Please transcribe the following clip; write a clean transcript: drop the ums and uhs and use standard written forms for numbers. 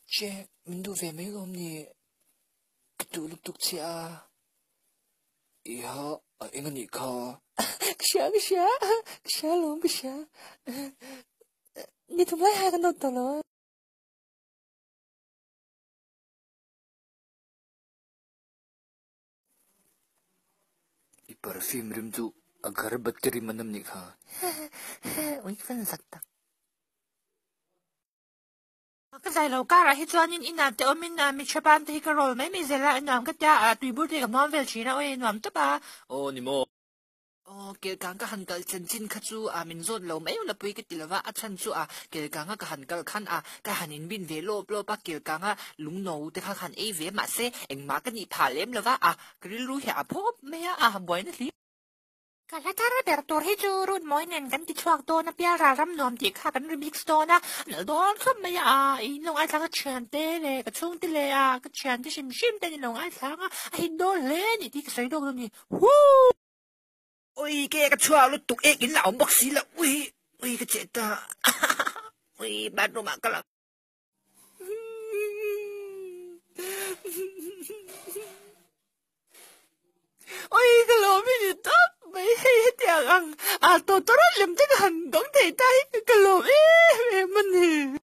Jack, min duh ve mai lawm ni? Ka duh lutuk che a. Iha, a eng a nih kha? Ka hria, ka hria, ka hria lawm, ka hria. Ni thum lai hai ka nawt tawh lo a. I perfume rim chu agarbatti rim a nam nih kha. Ui fan zak tak. Ka zai lo karah hi chuanin inah te awmin mi tha ban te hi ka roll mai mai zel a, nuam ka tia a tuibur te hi ka hmuam vel thin a, awi nuam tawp a. Aw ni maw. Aw kelkang ka han kal chanchin kha chu a min zawt lo mai la pui ka ti lova, a chhan chu a kelkanga ka han kal khan a ka han inbin ve lawp lawp a, kelkanga lungno te kha ka han ei ve mahse engmah ka nih phah lem lova a ka rilru hi a phawp mai a, a buaina hlim. Ka hla thar ber tur hi chu Runmawi nen kan ti chhuak dawn a, Pialral ram nuam tih kha kan remix dawn a, a nalh dawn khawp mai a, in lo ngaithlang a thiante leh ka chhungte leh a ka thiante hrim hrim ten in lo ngaithlang a, a hit dawn hle a ni tih ka sawi dawk dawn a ni. Huuh! Ui ke ka chhuak lutuk ek in la awm bawk si lo ui ui ka cheh ta ui bathroom ah ka la Ui ka lawm hi ni tawp mai hei hetiang ang a tawtawrah lem te ka han dawng thei ta hi ka lawm em em a ni.